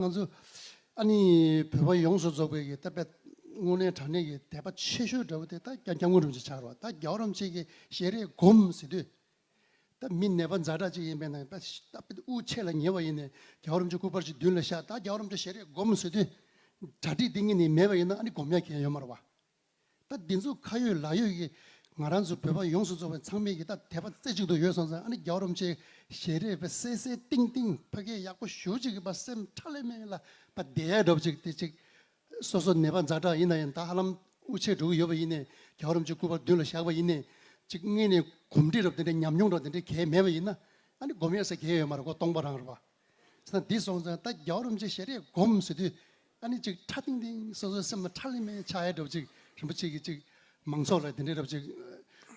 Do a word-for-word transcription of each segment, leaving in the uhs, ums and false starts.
ང་ཚོ་ཨ་ནི་བོད་པ་ཡོངས་སུ་རྫོགས་པའི་གི་ད་དཔེ་དངོས་གནས་དྲང་གནས་ཀྱི་དད་པ་ཆེ་ཤོས་འདྲ་བོ་དེ་ད་སྐྱབས་མགོན་རིན་པོ་ཆེ་ཆགས་རེད་བ། ད་རྒྱལ་བ་རིན་པོ་ཆེ་གི་ཞལ་རས་སྒོམ་ཟེར་དུས། ད་མི་ནད་པ་ཛ་དྲག་ཅིག་ཡིན་པས་ན་ད་ད་དབུགས་ཆད་ལ་ཉེ་བ་ཡིན་ནས་རྒྱལ་བ་རིན་པོ་ཆེ་སྐུ་པར་ཅིག་མདུན་ལ་བཞག་ད་རྒྱལ་བ་རིན་པོ་ཆེ་ཞལ་རས་སྒོམ་ཟེར་དུས། གྲ་སྒྲིག་འདི་ངེད་ནས་མེད་པ་ཡིན་ན་ཨ་ནི་སྒོམ་ཡ་གང་ཡང་ཡོད་མ་རེད་བ། ད་འདི་ཚོ་ཁ་ཡོད་ལག་ཡོད་ཀྱི་ང་རང་ཚོ་བོད་པ་ཡོངས་སུ་རྫོགས་པའི་ཚང་མས་ཀྱི་ད་དད་པ་རྩེ་གཅིག་ཏུ་ཡོད་སོང་ཙང་ཨ་ནི་རྒྱལ་བ་རིན་པོ་ཆེ་ཞལ་རས་པའི་གསལ་གསལ་ཏིང་ཏིང་ཕ་གིའི་ཡག་པོ་ཞུ་གཅིག་གི་པ་སེམས་ཁྲ་ལེ་མེ་ལ་པ་བསྡད་ཡ་འདྲ་པོ་ཅིག་དེ་ཅིག་སོ་སོ་ནད་པ་ཛ་དྲག་ཡིན་ན་ཡང་ད་ཧ་ལམ་དབུགས་ཆད་འགྲོ་གི་ཡོད་པ་ཡིན་ནས་རྒྱལ་བ་རིན་པོ་ཆེ་སྐུ་པར་མདུན་ལ་བཞག་པ་ཡིན་ནས་ཅིག་སྔས་ནས་གོམས་འདྲིས་རབ་དེ་འདྲའི་ཉམས་མྱོང་རབ་དེ་འདྲའི་གལ་མེད་པ་ཡིན་ན་ཨ་ནི་སྒོམ་ཡས་ས་གལ་ཡོད་མ་རེད་གོ་སྟོང་པ་རང་རེད་བ། ས་འདི་སོང་ཙང་ད་རྒྱལ་བ་རིན་པོ་ཆེ་ཞལ་རས་སྒོམ་ཟེར་དུས་ཨ་ནི་ཅིག་ཁྲ་ཐིང་ཐིང་སོ་སོའི་སེམས་ལ་ཁྲ་ལེ་མེ་ཆགས་ཡས་འདྲ་པོ་ཅིག་རིན་པོ་ཆེ་གིས་ཅིག་མང་ཚོགས་ལ་དེ་འདྲའི་རབ་ཅིག་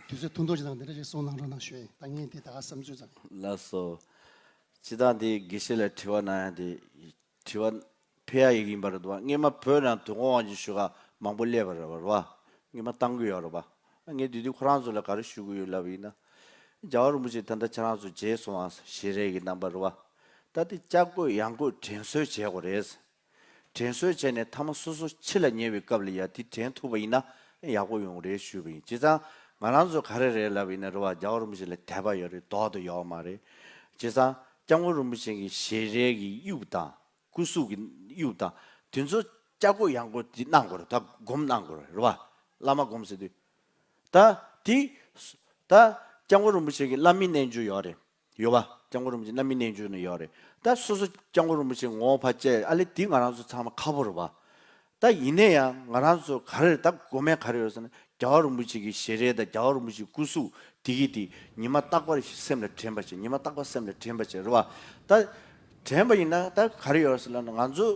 དུས་ཚོད་ཐུང་ཐུང་ཅིག་དང་དེ་འདྲ་ཅིག་གསུང་གནང་རོགས་གནང་ཞུ་ཡིན། ད་ངས་འདི་ད་ག་བསམ་ཚུལ་ཙམ། ལགས་སོ། སྤྱིར་བཏང་འདི་དགེ་བཤེས་ལ་དྲི་བ་གནང་ཡ་འདི། དྲི་བ་ཕེ་ཡ་ཡིག་ཡིན་པ་རེད་འདུག་བ། སྔས་མ་བོད་ནང་དུས་འཁོར་དབང་ཆེན་ཞུ་ག་མང་པོ་སླེབས་པ་རེད་བ། སྔས་མ་བཏང་གི་ཡོད་རེད་བ། ངས་དེ་དུས་ཁོ་རང་ཚོ་ལ་ག་རེ་ཞུ་གི་ཡོད་ལབ་ཡིན་ན། རྒྱལ་བ་རིན་པོ་ཆེ་ད་ལྟ་ཁྱེད་རང་ཚོ་མཇལ་སོང་ཨ་ཞལ་རས་ཀྱི་རྣམ་པ་རེད་བ། ད་དེ་སྐྱབས་བཀོད་ཡང་བཀོད་དྲན་གསོ་བྱེད་དགོས་རེད། དྲན་གསོ་བྱས་ནས་ཐ་མ་སོ་སོ་འཆི་ལ་ཉེ་བའི་སྐབས་ལ་ཡ་དེ་དྲན་ཐུབ་པ་ཡིན་ན་ཡག་པོ་ཡོང་རེད་ཞུས་པ་ཡིན། བྱས་ཙང་ང་རང་ཚོ་ག་རེ་རེད་ལབ་ཡིན་ན་རེད་བ། རྒྱལ་བ་རིན་པོ་ཆེ་ལ་དད་པ་ཡོད་རེད་ལྡོག་ཏུ་ཡོད་མ་རེད། བྱས་ཙང་སྐྱབས་མགོན་རིན་པོ་ཆེ་གི་ཞལ་རས་ཀྱི་དབྱིབས་དང་སྐུ་གཟུགས་ཀྱི་དབྱིབས་དང་དེ་ཚོ་སྐྱབས་བཀོད་ཡང་བཀོད་དེ་གནང་དགོས་རེད། ད་སྒོམ་གནང་དགོས་རེད་བ། བླ་མ་སྒོམ་ཟེར་དུས། ད་དེ་ད་སྐྱབས་མགོན་རིན་པོ་ཆེ་གི་བླ་མའི་རྣལ་འབྱོར་ཡོད་རེད། ཡོད་པ། སྐྱབས་མགོན་རིན་པོ་ཆེ་བླ་མའི་རྣལ་འབྱོར་ནས་ཡོད་རེད། ད་སོ་སོ་སྐྱབས་མགོན་རིན་པོ་ཆེ་ངོ་བོ་ཕར་བཅད་ཨ་ལེ་དེ་ང་རང་ཚོ་ཚང་མ་ཁག་པོ་རེད་པ། ད་ཡིན་ན་ཡང་ང་རང་ཚོ་ག་རེ་རེད་ད་དགོས་མེད་ག་རེ་ཡོད་ཟེར་ན་རྒྱལ་བ་རིན་པོ་ཆེ་གི་ཞལ་རས་དང་རྒྱལ་བ་རིན་པོ་ཆེའི་སྐུ་གཟུགས་དེ་གི་དེ་ཉི་མ་རྟག་པར་སེམས་ལ་དྲན་པ་བྱེད། ཉི་མ་རྟག་པར་སེམས་ལ་དྲན་པ་བྱེད་རེད་པ། ད་དྲན་པ་ཡིན་ན་ད་ག་རེ་ཡོད་ཟེར་ན་ང་ཚོ་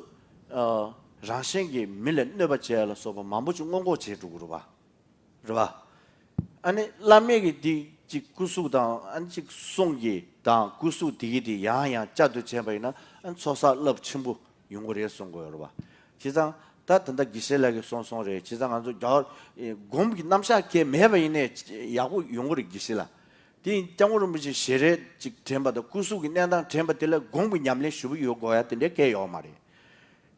རང་གཞན་གྱི་མི་ལ་གནོད་པ་བྱེད་ཡ་ལ་སོགས་པ་མང་པོ་ཅིག་སྔོན་འགོག་བྱེད་འགྲོ་གི་རེད་པ། རེད་པ། ཨ་ནི་བླ་མེད་ཀྱི་འདི་གཅིག་སྐུ་གཟུགས་དང་ཨ་ནི་གཅིག་གསུང་གི་དང་སྐུ་གཟུགས་འདི་གི་འདི་ཡང་ཡང་བསྐྱར་དུ་བྱས་པ་ཡིན་ན་ཨ་ནི་ཚོགས་བསགས་རླབས་ཆེན་པོ་ཡོང་གི་རེད་གསུང་གི་ཡོད་རེད་པ། བྱས་ཙང་ད་ད་ལྟ་དགེ་བཤེས་ལགས་ཀྱིས་གསུངས་སོང་རེད། བྱས་ཙང་ང་ཚོ་རྒྱ་སྒོམ་གྱི་རྣམ་གཞག་གས་མེད་པ་ཡིན་ནའི་ཡག་པོ་ཡོང་གི་རེད་དགེ་བཤེས་ལགས། དེ་ཡིན་སྐྱབས་མགོན་རིན་པོ་ཆེ་ཞལ་རས་གཅིག་དྲན་པ་དང་སྐུ་གཟུགས་ཀྱི་གནས་སྟངས་དྲན་པ་དེ་ལ་སྒོམ་གྱི་ཉམས་ལེན་ཞུ་གི་ཡོད་དགོས་ཡ་དེ་འདྲའི་སྐད་ཡོད་མ་རེད།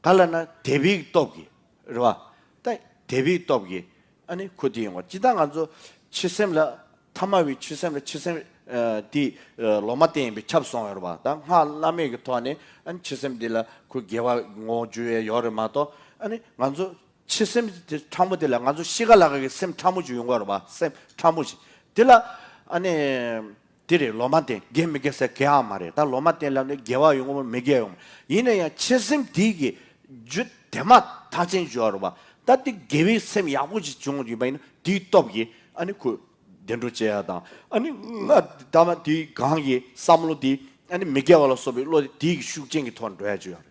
ག་ལ་ན་དད་པའི་སྟོབས་ཀྱིས་རེད་པ། ད་དད་པའི་སྟོབས་ཀྱིས་ཨ་ནི་ཁོ་དེ་ཡོང་བ་ཇི་ལྟར་ང་ཚོ་འཆི་སེམས་ལ་ཐ་མ་བའི་འཆི་སེམས་ལ་འཆི་སེམས་དེ་ལོ་མ་བསྟན་པའི་ཁྱབ་སོང་བ་རེད་པ། ད་སྔགས་བླ་མེད་ཀྱི་ཐོག་ནས་ཨ་ནི་འཆི་སེམས་དེ་ལ་ཁོ་དགེ་བ་ངོ་བོ་འགྱུར་ཡས་ཡོད་རེད་མ་གཏོགས་ཨ་ནི་ང་ཚོ་འཆི་སེམས་དེ་ཕྲ་མོ་དེ་ལ་ང་ཚོ་གཤིས་ཀ་ལ་ག་གི་སེམས་ཕྲ་མོ་ཅིག་ཡོང་གི་རེད་པ། སེམས་ཕྲ་མོ་ཞིག་དེ་ལ་ཨ་ནི། དེ་རེད་ལོ་མ་བསྟན་དགེ་མི་དགེ་ཟེར་གེ་ཨ་མ་རེད། ད་ལོ་མ་བསྟན་ལབ་ནས་དགེ་བ་ཡོང་གི་མི་དགེ་ཡོང་། ཡིན་ན་ཡང་འཆི་སེམས་དེ་གི་རྒྱུ་དེ་མ་ཐག་ཆེན་ཞུ་བ་རེད་པ། ད་དེ་དགེ་བའི་སེམས་ཡག་པོ་ཅིག་བྱུང་ཡོད་པ་ཡིན་ན་དེའི་སྟོབས་ཀྱིས་ཨ་ནི་ཁོ་བདེ་འགྲོ་སྐྱེ་ཡ་དང་ཨ་ནི་ང་ད་མ་དེའི་གང་གི་བསམ་བློ་དེ་ཨ་ནི་མི་དགེ་བ་ལ་སོགས་པའི་བློ་དེ་དེའི་གི་ཤུགས་རྐྱེན་གྱི་ཐོག་འགྲོ་ཡ་ཅིག་ཡོད་རེད།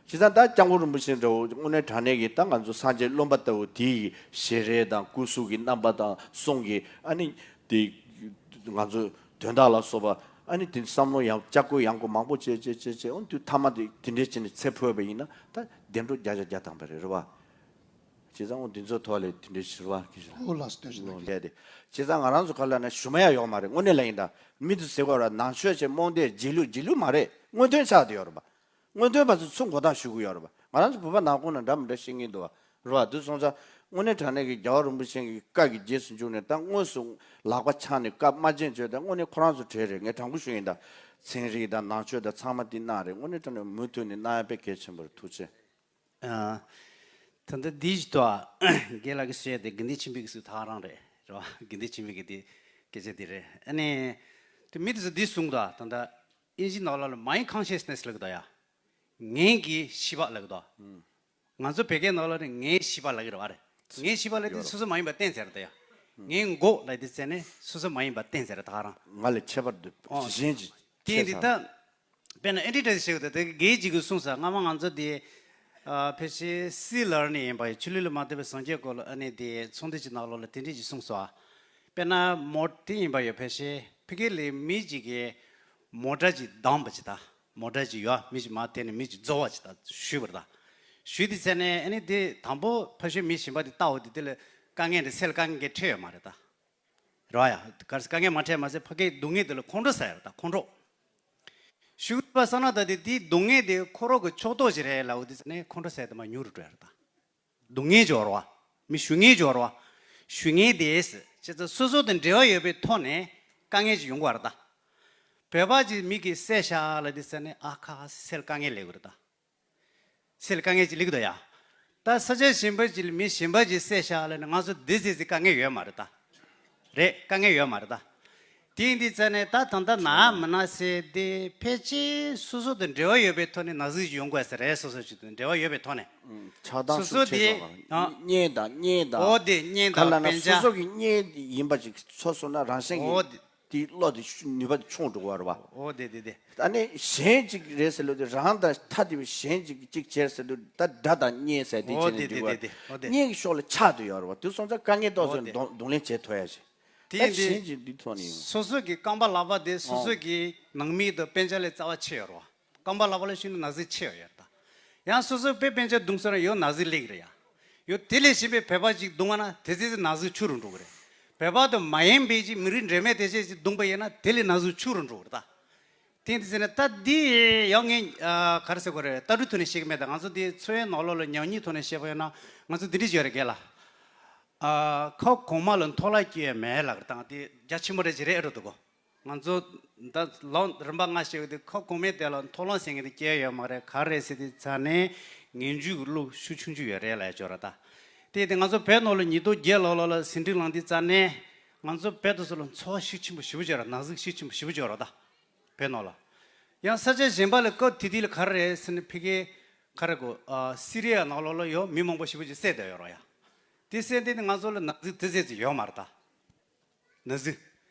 བྱས་ཙང་ད་སྐྱབས་མགོན་རིན་པོ་ཆེ་འདྲ་བོ་དངོས་གནས་དྲང་གནས་ཀྱི་ད་ང་ཚོ་སངས་རྒྱས་རློམ་པ་ལྟ་བུ་དེ་ཡི་ཞལ་རས་དང་སྐུ་གཟུགས་ཀྱི་རྣམ་པ་དང་གསུང་གི་ཨ་ནི་དེ་ང་ཚོ་དོན་དག་ལ་སོགས་པ་ཨ་ནི་དེ་བསམ་བློ་ཡང་སྐྱབས་བཀོད་ཡང་བཀོད་མང་པོ་བྱས་བྱས་བྱས་བྱས་འོ་དུས་ཐ་མ་དེ་དེ་འདྲས་བྱས་ནས་ཚེ་འཕོས་པ་ཡིན་ན་ད་བདེ་འགྲོ་བརྒྱ་ཆ་བརྒྱ་ཐམ་པ་རེད་རེད་བ། བྱས་ཙང་འོ་འདི་ཚོ་ཐོག་ལས་དེ་འདྲས་ཞུ་བ་གི་ཞུ་བ་ལས་དེ་བྱས་ཙང་ང་རང་ཚོ་ག་ལ་ན་ཞུ་མ་ཡ་ཡོག་མ་རེད། དངོས་གནས་ལ་ཡིན་ད་མི་དུ་ཟེར་བ་ར་ནང་ཆོས་བྱས་རྨོངས་དད་རྗེས་ལུས་རྗེས་ལུས་མ་རེད། མངོན་མཐོ་ཆགས་བསྡད་ཡོད་རེད་པ། མངོན་མཐོའི་བར་དུ་ཚུར་འགོ་ཐག་ཞུ་གི་ཡོད་རེད་པ། ང་རང་ཚོ་བོད་པ་ནང་ཁོངས་ནང་འདྲ་མི་འདྲ་བཤད་མཁན་འདུག་བ། རེད་བ། དེ་སོང་ཙང་དངོས་གནས་དྲང་གནས་ཀྱི་རྒྱལ་བ་རིན་པོ་ཆེ་གི་བཀའ་གི་རྗེས་སུ་འཇུག་ནས་ད་དངོས་སུ་ལག་པ་འཆང་ནས་བཀའ་དམར་རྗེན་བརྗོད་དེ་དངོས་གནས་ཁོ་རང་ཚོ་གྲས་རེད། ངས་དྲང་པོ་ཞུ་ཡིན་ད། ཚན་རིག་དང་ནང་ཆོས་དང་ཚང་མ་འདི་གནང་རེད། དངོས་གནས་དྲང་གནས་མུ་མཐུད་ནས་གནང་ཡ་དཔེ་གལ་ཆེན་པོ་རེད། ཐུགས་རྗེ་ཆེ། ཨ། ད་ལྟ་འདི་ཞིག་ཏུ་རྒན་ལགས་ཀྱིས་བཤད་དེ་དགེ་འདུན་ཆོས་འཕེལ་གྱི་ཚུལ་ད་ག་རང་རེད། རེད་བ། དགེ་འདུན་ཆོས་འཕེལ་གྱི་དེ་སྐད་ཆ་དེ་རེད། ཨ་ནི་དེ་མི་དེ་ཚོ་འདི་གསུངས་ད། ད་ལྟ་ཨིན་ཇི་ནང་ལོགས་ལ་མའི་ཁོན་ཤེས་ནེ་སི་ལབ་ཀྱི་འདུག་ཡ། ངའི་གི་ཤེས་པ་ལབ་ཀྱི་འདུག་ང་ཚོ་བོད་སྐད་ནང་ལོགས་ནས་ངའི་ཤེས་པ་ལབ་ཀྱི་རེད་བ། རེད། ངའི་ཤེས་པ་ལབ་དེ་ཡོད་རེད། སོ་སོ་མ་ཡིན་པ་གཏན་ཟེར་རེད་ད་ཡ། ངའི་མགོ་ལབ་དེ་བཙལ་ནས་སོ་སོ་མ་ཡིན་པ་གཏན་ཟེར་རེད་ད་ག་རང་། ང་ལས་ཁྱད་པར་འདུག་ཨོ། གཞན་གྱིས་དེ་ཡིན་དུས་ད། དཔེར་ན་ཨེ་འདྲ་འདྲ་ཞིག་ད་དེ་དགེ་བཅུ་གིས་གསུངས་ས་སྔ་མ་ང་ཚོ་དེ་ཨ་ཕལ་ཆེར་སི་ལར་ནི་ཡིན་པ་ཡོད། ཆོས་ལུགས་ལ་མ་ལྟོས་པའི་སངས་རྒྱས་སྐོར་ལ་ཨ་ནི་དེ་ཚོགས་འདུ་ཅིག་ནང་ལོགས་ལ་དེ་འདྲ་ཅིག་གསུངས་སོ། ཨ་དཔེར་ན་མོ་དེ་ཡིན་པ་ཡོད། ཕལ་ཆེར་ཕ་གི་ལ་མི་གཅིག་གིས་མོ་ཊ་ཅིག་བསྡམས་པ་ཅིག་ད། མོ་ཊ་ཅིག་ཡོད། མི་ཅིག་མར་དེད་ནས་མི་ཅིག་རྫོགས་པ་ཅིག་ད་ཞུས་པ་རེད་ད། ཞུས་དེ་བཙལ་ནས་ཨ་ནི་དེ་དང་པོ་ཕ་ཤོད་མི་གཞན་པ་དེ་ལྟ་འོ་དེ་དེ་ལ་དཀའ་ངལ་དེ་སེལ་དཀའ་ངལ་འཕྲད་ཡོད་མ་རེད་ད། རེད་བ་ཡ། ག་རེ་ཟེར་དཀའ་ངལ་མ་འཕྲད་མ་ཟད་ཕ་གིའི་སྡུག་བསྔལ་དེ་ལ་ཁོང་ཁྲོ་ཟ་ཡ་རེད་ད་ཁོང་ཁྲོ། ཞུ་བ་བསམ་ན་ད་དེ་དེའི་སྡུག་བསྔལ་དེ་ཁོ་རང་གི་ཕྱོགས་གཏོགས་ཞིག་རེད་ལབ་དུས་ཙ་ནས་ཁོང་ཁྲོ་ཟེར་དེ་མར་ཉུང་རུ་འགྲོ་ཡ་རེད་ད། སྡུག་བསྔལ་སྦྱོར་བ། མི་ཞུ་ངེས་སྦྱོར་བ། ཞུ་ངེས་དེ་ཟེར་བྱས་ཙང་སོ་སོ་དང་འབྲེལ་བ་ཡོད་པའི་ཐོག་ནས་དཀའ་ངལ་ཅིག་ཡོང་གི་རེད་ད། བོད་པ་ཅིག་མི་གིས་བསད་ཤག་ལབ་དུས་ཙ་ནས་ཨ་ཁ་ཁ་སེལ་དཀའ་ངལ་སླེབས་ཀྱི་རེད་ད། སེལ་དཀའ་ངལ་ཅིག་སླེབས་ཀྱི་འདུག་ཡ། ད་ས་ཆ་གཞན་པ་ཅིག་ལ་མི་གཞན་པ་ཅིག་བསད་ཤག་ལབ་ནས་ང་ཚོ་འདི་ཟེར་ཟེར་དཀའ་ངལ་ཡོད་མ་རེད་ད། རེད། དཀའ་ངལ་ཡོད་མ་རེད་ད། དེ་ཡིན་དུས་ཙ་ནས་ད་ད་ལྟ་ན་མི་ན་ཟེར་དེ་ཕལ་ཆེར་སོ་སོ་དང་འབྲེལ་བ་ཡོད་པའི་ཐོག་ནས་ན་ཟུག་ཅིག་ཡོང་དགོས་ས་རེད། སོ་སོ་ཅིག་དང་འབྲེལ་བ་ཡོད་པའི་ཐོག་ནས། ཆགས་སྡང་སོ་སོ་ཤུགས་ཆེ་དེ་སོང་། ཨ། གཉེན་དང་གཉེན་དང་། འོ་དེ་གཉེན་ག་དང་ལབ་ན་སྤུན་སོ་ཆ། སོ་གི་གཉེན་ཡིན་པ་ཅིག་ཚོར་སོང་ན་རང་བཞིན་གྱིས། འོ་དེ། དེའི་བློ་དེ་ཤུ་ནུས་པ་དེ་ཆུང་འགྲོ་གི་རེད་བ། འོ་དེ་དེ་དེ། ད་ནི་གཞན་ཅིག་རེད་ཟེར་ལོ་དེ་རང་དང་ཐ་དད་པའི་གཞན་ཅིག་གིས་ཅིག་བྱས་ཟེར་དུས་ད་དགྲ་དང་གཉེན་ཟེར་དེ། འོ་བྱས་ནས་དེ་འགྲིག་དེ་དེ་པ། དེ། འོ་དེ། གཉེན་གྱི་ཕྱོགས་ལ་ཆགས་བསྡད་ཡོད་རེད་བ། དེ་སོང་ཙང་དཀའ་ངལ་ཏོག་འོ་ཙམ་དེ། གདོང་གདོང་ལེན་བྱེད་ཐུབ་ཡ་ཞིག་དེ་ད་ཡིན་དེ། གཞན་ཅིག་འདི་ཐོག་ནས་ཡོང་། སོ་སོ་གི་རྐང་པ་ལག་པ་དེ་སོ་ཨོ། སོ་གི་ནང་མི་དང་སྤུན་ཆ་ལས་རྩ་བ་ཆེ་ཡོད་རེད་བ། རྐང་པ་ལག་པ་ལ་ཤུལ་ནས་ན་ཟུག་ཆེ་བ་ཡོད་ད། ཡང་སོ་སོའི་དཔེ་སྤུན་ཆ་བརྡུངས་སོང་ན་ཡང་ན་ཟུག་སླེབས་ཀྱི་རེད་ཡ། ཡང་དེ་ལས་གཞན་པའི་བོད་པ་ཅིག་བརྡུངས་པ་ན་དེ་ཚེ་ཚེ་ན་ཟུག་ཆུང་རུ་འགྲོ་གི་རེད། བོད་པ་དང་མ་ཡིན་པའི་ཅིག་མི་རིགས་འདྲེས་མའི་དེ་ཚེ་ཅིག་བརྡུངས་པ་ཡིན་ན་དེ་ལས་ན་ཟུག་ཆུང་རུ་འགྲོ་གི་རེད་ད། དེ་འདི་ཟེར་ན་ད་འདི་ཡང་ངས་ཨ་ག་རེ་ཟེར་དགོས་རེད། ལྟ་གྲུབ་ཐོག་ནས་བཤད་ཀྱི་མེད་ད། ང་ཚོ་འདི་འཚོ་བའི་ནང་ལོགས་ལ་ཉམས་མྱོང་ཐོག་ནས་བཤད་པ་ཡིན་ན་ང་ཚོ་འདི་འདྲ་ཞིག་ཡོད་རེད་རྒན་ལགས། ཨ་ཁ་གོང་མ་ལ་འཐོར་བརླག་སྐྱེ་ཡ་མེད་ལབ་རེད་ད། དེ་རྒྱ་ཆེན་པོ་རེད་ཅེས་རེད་ཨེ་འགྲོ་འདུག་གོ། ང་ཚོ་ད་ལོ་རིམ་པ་ལྔ་བཤད་ཡོད་དེ་ཁ་གོང་མའི་དེ་ལ་འཐོར་ལོང་ཟེར་མཁན་དེ་སྐྱེ་ཡོད་མ་རེད། ག་རེ་ཟེར་དུས་ཙ་ནས་ངན་ཇུས་ཀྱི་བློ་ཤུགས་ཆུང་ཆུང་ཡོད་རེད་ལབ་ཡ་ཅིག་ཡོད་རེད་ད། དེ་དེ་ང་ཚོ་བོད་ནང་ལ་ཉིས་སྟོང་བརྒྱད་ལོ་ལོ་ལ་ཟིང་འཁྲུག་ལངས་དུས་ཙ་ནས་ང་ཚོ་བོད་དེ་ཚོ་ལ་འཚོ་བ་ཤུགས་ཆེན་པོ་ཞེ་པོ་ཅིག་ཡོད་རེད། ན་ཟུག་ཤུགས་ཆེན་པོ་ཞེ་པོ་ཅིག་ཡོད་རེད་ད། བོད་ནང་ལ། ཡང་ས་ཆ་གཞན་པ་ལ་སྐབས་དེ་དུས་ལ་ག་རེ་རེད་ཟེར་ན་ཕ་གི་ག་རེ་གོ། ཨ་སི་རི་ཡ་ནང་ལོགས་ལ་ཡང་མི་མང་པོ་ཞེ་པོ་ཅིག་བསད་བསྡད་ཡོད་རེད་ཡ། དེ་བསད་དེ་ནི་ང་ཚོ་ལ་ན་ཟུག་དེ་ཚོ་ཡོད་མ་རེད་ད། ན་ཟུག་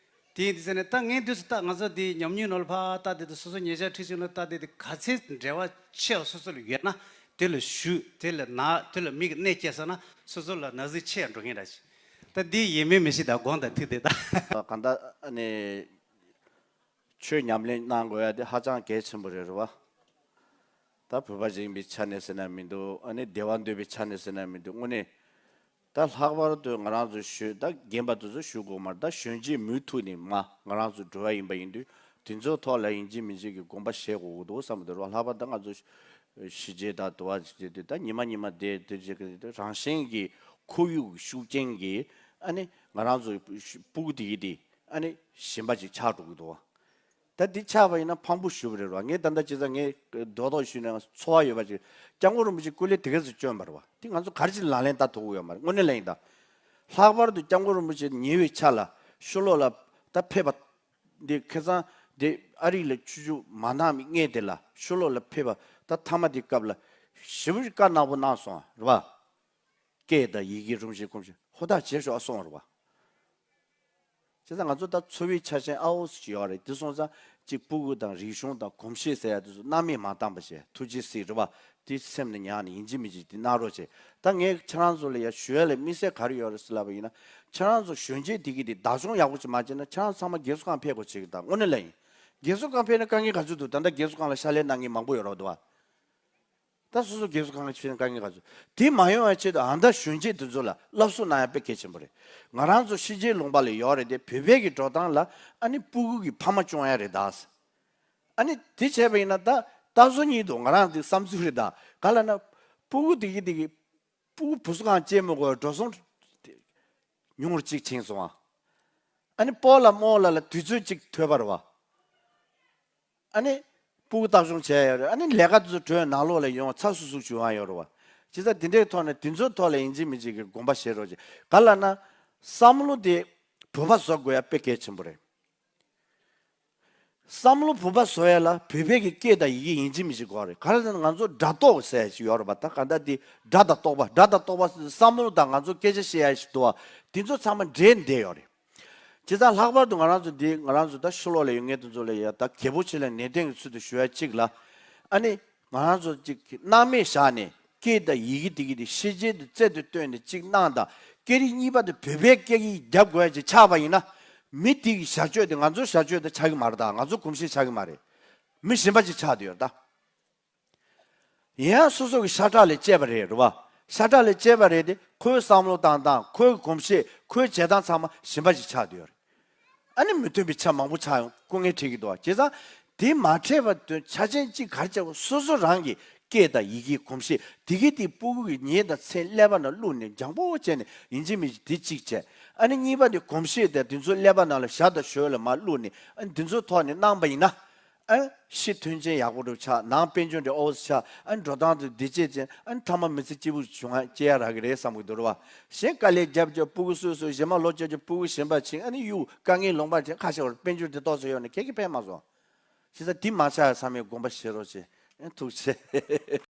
དེ་ཡིན་དུས་ཙ་ནས་ད་ངས་འདུག་སེ་ད་ང་ཚོ་དེ་ཉམས་མྱོང་ནང་ལ་ཕར་ལྟ་དེ་དུས་སོ་སོ་ཉེ་ཆར་འཕྲད་བྱུང་ན་ལྟ་དེ་དེ་ག་ཚད་འབྲེལ་བ་ཆེ་བ་སོ་སོ་ལ་ཡོད་ན་དེ་ལ་ཞུ། དེ་ལ་ན་དེ་ལ་མིག་གི་གནས་སྐྱེས་སོང་ན་སོ་སོ་ལ་ན་ཟུག་ཆེ་ཡང་འགྲོ་མཁན་ར་ཞིག་ད་འདི་ཡིན་མིན་མི་ཤེས་ད། དགོངས་དག་ཐུགས་བདེ་ད། གང་ལྟར་ཨ་ནི་ཆོས་ཉམས་ལེན་གནང་དགོས་ཡ་དེ་ཧ་ཅང་གལ་ཆེན་པོ་རེད་རེད་བ། ད་བོད་པ་ཞིག་ཡིན་པའི་ཆ་ནས་ཟེར་ན་མི་འདུག་ཨ་ནི་བདེ་བ་འདོད་པའི་ཆ་ནས་ཟེར་ན་མི་འདུག་དངོས་གནས། ད་ལྷག་པར་དུ་ང་རང་ཚོ་ཞུ་ད་རྒན་པ་དེ་ཚོ་ཞུ་དགོས་མ་རེད། ད་གཞོན་སྐྱེས་མུ་མཐུད་ནས་མ་ང་རང་ཚོ་འགྲོ་བ་ཡིན་པ་ཡིན་དུས་དེ་ཚོའི་ཐོག་ལ་ཡིན་གཅིག་མིན་གཅིག་གི་དགོངས་པ་བཞེས་དགོས་ཀྱི་འདུག་བསམ་གྱི་འདུག་ལྷག་པར་ད་ང་ཚོ་ཤི་རྗེས་ད་དུ་བ་ཞིག་དུས་ད་ཉི་མ་ཉི་མ་བསྡད་དེ་ཅིག་གི་རང་བཞིན་གྱི་ཁོར་ཡུག་ཤུགས་རྐྱེན་གྱིས་ཨ་ནི་ང་རང་ཚོ་སྤུ་གུ་དེ་ཡིན་དེ་ཨ་ནི་གཞན་པ་ཅིག་ཆགས་འགྲོ་གི་འདུག་ད་འདི་ཆགས་པ་ཡིན་ན་ཕངས་པོ་ཞེ་པོ་རེད་བ། ངས་ད་ལྟ་བྱས་ཙང་ངས་རྡོག་རྡོག་ཞུས་ན་ཚོར་བ་ཡོད་པ་ཅིག་སྐྱབས་མགོན་རིན་པོ་ཆེ་སྐུ་ལས་དེ་ག་ཚོད་བསྐྱོན་པ་རེད་བ། དེ་ང་ཚོ་ག་རེ་བྱས་ནས་ལག་ལེན་བསྟར་ཐུབ་ཀྱི་ཡོད་མ་རེད། དངོས་གནས་ལ་ཡིན་ད། ལྷག་པར་དུ་སྐྱབས་མགོན་རིན་པོ་ཆེ་ཉེ་བའི་ཆར་ལ་ཕྱི་ལོགས་ལ་ད་ཕེབས་པ་འདི་ཁ་སང་འདི་ཨ་རི་ལ་ཆུ་ཆུ་མ་གནང་བའི་སྔས་དེ་ལ་ཕྱི་ལོགས་ལ་ཕེབས་པ་ད་མཐའ་མ་དེ་སྐབས་ལ་ཞེ་པོ་ཅིག་བཀའ་ནག་པོ་གནང་སོང་རེད་བ། སྐད་དང་ཡི་གེ་རུམ་བཞིན་ཁུམ་བཞིན་ཧུར་ཐག་བྱེད་ཤོག་ཨ་སོང་རེད་བ། བྱས་ཙང་ང་ཚོ་ད་འཚོ་བའི་ཆ་རྐྱེན་ཨ་འོ་ཞིག་ཡོད་རེད། དེ་སོང་ཙང་གཅིག་སྤུ་གུ་དང་རིག་གཞུང་དང་གོམས་གཤིས་ཟེར་ཡ་དེ་ཚོ་སྣང་མེད་མ་བཏང་པ་བྱས་ཐུགས་རྗེ་གཟིགས་རེད་བ། དེ་སེམས་ནས་ཉར་ནས་ཡིན་གཅིག་མིན་གཅིག་དེ་གནང་རོགས་བྱེད། ད་ངས་ཁྱེད་རང་ཚོ་ལ་ཡ་ཞུ་ཡ་ལ་དམིགས་བསལ་ག་རེ་ཡོད་རེད་ཟེར་ལབ་པ་ཡིན་ན་ཁྱེད་རང་ཚོ་གཞོན་སྐྱེས་དེ་གི་དེ་བདག་སྐྱོང་ཡག་པོ་ཅིག་མ་བྱས་ན་ཁྱེད་རང་ཚང་མ་རྒས་གསོ་ཁང་ཕེབས་དགོས་བྱེད་ཀྱི་ད་དངོས་གནས་ལ་ཡིན། རྒས་གསོ་ཁང་ཕེབས་ན་དཀའ་ངལ་ག་ཚོད་འདུག་ད་ལྟ་རྒས་གསོ་ཁང་ལ་ཕྱག་ལས་གནང་མཁན་མང་པོ་ཡོད་རེད་བ། ད་སོ་སོ་རྒས་གསོ་ཁང་གི་ཆེད་དཀའ་ངལ་ག་ཚོད་དེ་མ་ཡོང་བའི་ཆེད་དུ་ཨ་མདའ་གཞོན་སྐྱེས་དེ་ཚོ་ལ་སློབ་གསོ་གནང་ཡ་དཔེ་གལ་ཆེན་པོ་རེད། ང་རང་ཚོ་ཕྱི་རྒྱལ་ལུང་པ་ལ་ཡོད་རེད་དེ་བོད་པའི་གི་འགྲོ་སྟངས་ལ་ཨ་ནི་སྤུ་གུ་གི་ཕ་མ་སྐྱོང་ཡ་རེད་ད། ཨ་ནི་དེ་བྱས་པ་ཡིན་ན་ད་ད་གཟོད་ཉིད་དུ་ང་རང་དེ་བསམ་ཚུལ་རེད་ད། ག་ལ་ན་སྤུ་གུ་དེ་གི་དེ་གི་སྤུ་གུ་བུ་གསོ་ཁང་སྐྱེལ་མི་དགོས་འགྲོ་སོང་ཉུང་རུ་གཅིག་ཕྱིན་སོང་ཨ། ཨ་ནི་སྤོ་ལགས་རྨོ་ལགས་ལ་དུས་ཚོད་གཅིག་ཐོས་པ་རེད་བ། ཨ་ནི་སྤུ་གུ་བདག་སྐྱོང་བྱས་ཡོད་རེད། ཨ་ནི་ལས་ཀ་དེ་ཚོ་གྲོས་ནང་ལོགས་ལ་ཡོང་ཚ་སུ་སུ་བྱུང་ཡ་ཡོད་རེད་བ། བྱས་ཙང་དེ་འདྲའི་ཐོག་ནས་དེ་ཚོའི་ཐོག་ལ་ཡིན་གཅིག་མིན་གཅིག་གི་དགོངས་པ་བཞེས་རོགས་བྱེད། ག་ལ་ན་བསམ་བློ་དེ་བོད་པ་བཟོ་དགོས་ཡ་དཔེ་གལ་ཆེན་པོ་རེད། བསམ་བློ་བོད་པ་བཟོ་ཡ་ལ་བོད་པའི་གི་སྐད་དང་ཡི་གེ་ཡིན་གཅིག་མིན་གཅིག་དགོས་རེད། ག་ལ་ན་ང་ཚོ་སྒྲ་རྟོག་ཟེར་ཡ་ཞིག་ཡོད་རེད་བ། ད་ག་འདྲ་དེ་སྒྲ་དང་རྟོག་པ་སྒྲ་དང་རྟོག་པ་བསམ་བློ་དང་ང་ཚོ་སྐད་ཆ་བཤད་ཡ་ཞིག་འདུག་བ། དེ་ཚོ་ཚང་མ་འདྲེས་བསྡད་ཡོད་རེད། བྱས་ཙང་ལྷག་པར་དུ་ང་རང་ཚོ་འདི་ང་རང་ཚོ་ད་ཕྱི་ལོགས་ལ་ཡོད་མཁན་དེ་ཚོ་ལ་ཡ་ད་རྒྱལ་པོ་ཆེ་ལ་ནན་ཏན་གྱི་ཚུལ་དུ་ཞུ་ཡ་གཅིག་ལ། ཨ་ནི་ང་རང་ཚོ་གཅིག་སྣང་མེད་བཞག་ནས་སྐད་དང་ཡི་གེ་དེ་གི་དེ་ཤེས་བྱའི་དུ་རྩལ་དུ་བཏོན་ནས་གཅིག་གནང་དང་སྐད་རིགས་གཉིས་པ་དེ་བོད་པའི་སྐད་ཡིག་རྒྱབ་དགོས་ཡ་ཅིག་ཆགས་པ་ཡིན་ན། མི་དེ་གི་བྱ་སྤྱོད་དེ་ང་ཚོའི་བྱ་སྤྱོད་དེ་ཆགས་ཀྱི་མ་རེད་ད། ང་ཚོའི་གོམས་གཤིས་ཆགས་ཀྱི་མ་རེད། མི་གཞན་པ་ཅིག་ཆགས་བསྡད་ཡོད་ད། ཡང་སོ་སོ་གི་ཤ་ཁྲག་ལས་སྐྱེས་པ་རེད་རེད་བ། ཤ་ཁྲག་ལས་སྐྱེས་པ་རེད་དེ་ཁོའི་བསམ་བློ་བཏང་སྟངས་ཁོའི་གོམས་གཤིས་ཁོའི་བྱེད་སྟངས་ཚང་མ་གཞན་པ་ཞིག་ཆགས་བསྡད་ཡོད་རེད། ཨ་ནི་མི་མཐུན་པའི་ཆ་མང་པོ་ཆགས་ཡོང་སྐུ་ངལ་འཕྲད་ཀྱི་འདུག་བ། བྱས་ཙང་ དེ་མ་འཕྲད་པ་དོན་ཆ་ཅན་གཅིག་ག་རེ་བྱ་བ། སོ་སོ་རང་གི་སྐད་དང་ཡི་གེའི་གོམས་གཤིས་དེ་གི་དེ་སྤུ་གུ་གི་ཉལ་དང་མཚན་ཀླད་པ་ནང་བླུགས་ནས་འཇམ་པོ་བྱས་ནས་ཡིན་གཅིག་མིན་གཅིག་དེ་གཅིག་བྱས། ཨ་ནི་གཉིས་པ་དེ་གོམས་གཤིས་དེ་དེ་ཚོ་ཀླད་པ་ནང་ལ་ཞྭ་དང་ཞོལ་ལ་མར་བླུགས་ནས། ཨ་ནི་དེ་ཚོའི་ཐོག་ནས་གནང་པ་ཡིན་ན། ཨ་ཤི་མཐུན་རྐྱེན་ཡག་པོ་འགྲུབ་ཆགས། ནང་དཔལ་འབྱོར་འདི་ཨོ་ཆགས། ཨ་འགྲོ་སྟངས་འདི་བདེ་སྐྱིད་ཅན། ཨ་ཐ་མ་མི་ཚེ་སྐྱིད་པོ་བྱུང་ང་སྐྱེ་ཡ་རག་གི་རེད་བསམ་གི་འདུག་རེད་བ། གཞན་དཀའ་ལས་རྒྱབ་རྒྱབ་སྤུ་གུ་སོས་སོས་གཞན་མ་ལོ་བཅོ་བཅོ་སྤུ་གུ་གཞན་པ་ཕྱིན། ཨ་ནི་གཡུག་དཀའ་ངལ་ལུང་པ་ཕྱིན། ཁ་ཤས་བར་དཔལ་འབྱོར་འདི་ཏོག་ཙམ་ཡོད་ན་ཁྱེད་ཀྱི་ཕན་མ་སོང་། བྱས་ཙང་འདི་མ་ཆགས་བསམ་པའི་དགོངས་པ་བཞེས་རོགས་བྱེད། ཨ་ཐུགས་རྗེ་ཆེ།